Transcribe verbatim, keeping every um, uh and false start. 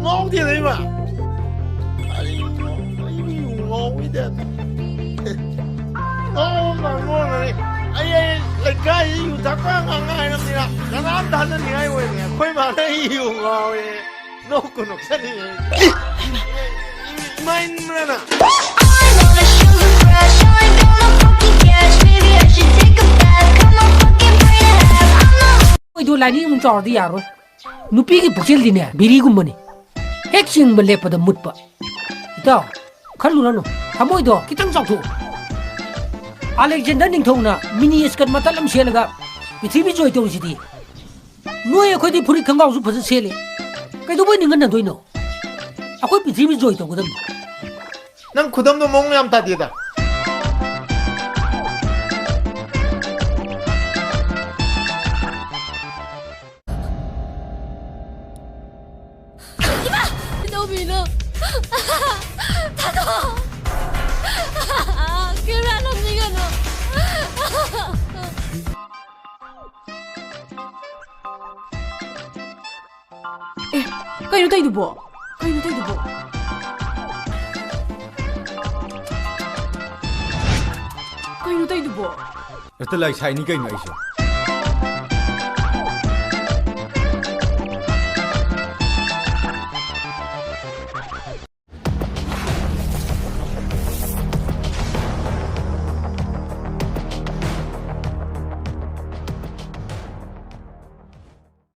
ꯉꯥꯎꯗꯦꯗ ꯏꯃꯥ꯫ ꯀꯔꯤꯅꯣ? ꯑꯩꯕꯨ ꯌꯨ ꯉꯥꯎꯕꯩ ꯇꯥꯏꯞꯇ꯫ ꯉꯥꯎꯕ ꯉꯥꯡꯕ ꯑꯣꯏꯔꯝꯒꯅꯤ꯫ ꯑꯩ, ꯑꯩ ꯂꯩꯀꯥꯏꯁꯤ ꯌꯨ ꯊꯛꯄ ꯉꯥꯛ ꯉꯥꯏꯔꯕꯅꯤꯅ ꯀꯅꯥꯝ ꯊꯥꯖꯅꯤꯡꯉꯥꯏ ꯑꯣꯏꯗ꯭ꯔꯦ꯫ ꯑꯩꯈꯣꯏ ꯃꯥꯅ ꯑꯩ ꯌꯨ ꯉꯥꯎꯋꯦ꯫ ꯅꯣꯛꯀꯅꯨ, ꯆꯠꯂꯤꯅꯦ꯫ ꯏꯃꯥ ꯏꯟꯕ꯭ꯔꯅ? ꯃꯣꯏꯗꯣ ꯂꯥꯏꯅꯤꯡ ꯑꯃꯨꯛ ꯆꯥꯎꯔꯗꯤ ꯌꯥꯔꯣꯏ꯫ ꯅꯨꯄꯤꯒꯤ ꯄꯨꯛꯆꯦꯜꯗꯤꯅꯦ, ꯕꯤꯔꯤꯒꯨꯝꯕꯅꯤ꯫ ꯍꯦꯛ ꯆꯤꯡꯕ ꯂꯦꯞꯄꯗ ꯃꯨꯠꯄ꯫ ꯏꯇꯥꯎ, ꯈꯜꯂꯨꯔꯅꯨ꯫ ꯊꯃꯣꯏꯗꯣ ꯈꯤꯇꯪ ꯆꯥꯎꯊꯣꯛꯎ꯫ ꯑꯂꯦꯛꯖꯦꯟꯗꯔ ꯅꯤꯡꯊꯧꯅ ꯃꯤꯅꯤ ꯁ꯭ꯀꯔꯠ ꯃꯇꯠ ꯑꯃ ꯁꯦꯠꯂꯒ ꯄ꯭ꯔꯤꯊꯤꯕꯤ ꯖꯣꯏ ꯇꯧꯔꯤꯁꯤꯗꯤ꯫ ꯅꯣꯏ ꯑꯩꯈꯣꯏꯗꯤ ꯐꯨꯔꯤꯠ ꯈꯣꯡꯒ꯭ꯔꯥꯎꯁꯨ ꯐꯖ ꯁꯦꯠꯂꯤ꯫ ꯀꯩꯗꯧꯕꯩ ꯅꯤꯡꯍꯟꯅꯗꯣꯏꯅꯣ? ꯑꯩꯈꯣꯏ ꯄ꯭ꯔꯤꯊꯤꯕꯤ ꯖꯣꯏ ꯇꯧꯒꯗꯕꯅꯤ꯫ ꯅꯪ ꯈꯨꯗꯝꯗꯣ ꯃꯑꯣꯡ ꯌꯥꯝ ꯇꯥꯗꯦꯗ꯫ ꯏꯃꯥ! ꯀꯩꯗꯧꯕꯤꯅꯣ? ꯊꯥꯗꯣꯛꯑꯣ! ꯀꯦꯃꯦꯔꯥ ꯅꯝꯕꯤꯒꯅꯨ! ꯑꯦ, ꯀꯩꯅꯣ ꯇꯧꯏꯗꯨꯕꯣ? ꯀꯩꯅꯣ ꯇꯧꯏꯗꯨꯕꯣ? ꯀꯩꯅꯣ ꯇꯧꯏꯗꯨꯕꯣ? ꯍꯦꯛꯇ ꯂꯥꯏ ꯁꯥꯏꯅꯤ ꯀꯩꯅꯣ ꯑꯩꯁꯨ꯫